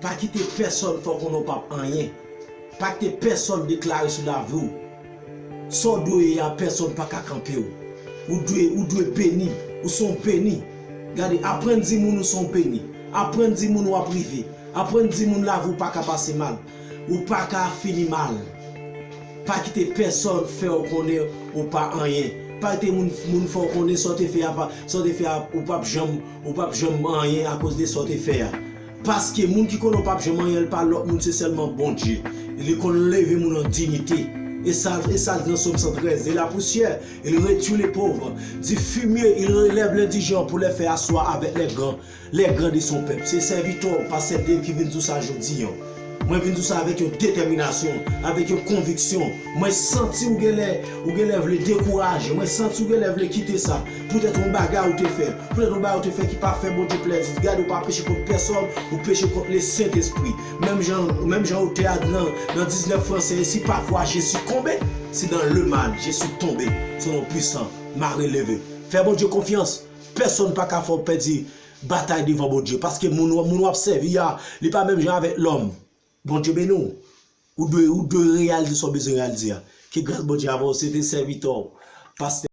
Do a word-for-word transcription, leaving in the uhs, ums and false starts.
Pa kite pèsòn fè w konnen w p ap anyen. Pa kite pèsòn deklare sou lavi w. Sa w dwe ye a, pèsòn pa ka kanpe w. Ou dwe, ou dwe beni. Ou se yon beni. Gade, aprann di moun ou se yon beni. Aprann di moun w ap rive. Aprann di moun lavi w pa ka pase mal. Ou pa ka fini mal. Pa kite pèsòn fè w konnen ou pa anyen. Pa kite moun, moun fè w konnen sa w te fè a, pa, sa w te fè a, ou p ap janm, ou p ap janm anyen akoz de sa w te fè a. Paske moun ki konnen w p ap janm anyen, l pa lòt moun, se sèlman Bondye. Li konn leve moun an diyite. E sa, e sa l di nan Sòm san trèz, de la poussière, il retire les pauvres. Du fumier, il relève l'indigent pour les faire asseoir avec les grands, les grands de son peuple. Se sèvitè w, Pastè Dave, ki vin di w sa jodi a. Mwen vin di w sa avèk yon detèminasyon, avèk yon konviksyon. Mwen santi ou genlè, ou genlè vle dekouraje. Mwen santi ou genlè vle kite sa. Poutèt yon bagay ou te fè. Poutèt yon bagay ou te fè ki pa fè Bondye plèzi. Gade, ou pa peche kont pèsòn, ou peche kont le Sentespri. Menm jan, menm jan otè a di nan, nan diznèf Franse, et si parfois je succombe, c'est dans le mal je suis tombé. Son non pwisan, m a relevé. Fè Bondye konfyans. Pèsòn pa ka fè w pèdi batay devan Bondye. Paske moun, moun w ap sèvi a, li pa menm jan avèk lòm. Bondye beni w. Ou dwe, ou dwe reyalize sa w bezwen reyalize a. Ke gras Bondye avè w, se te sèvitè w, Pastè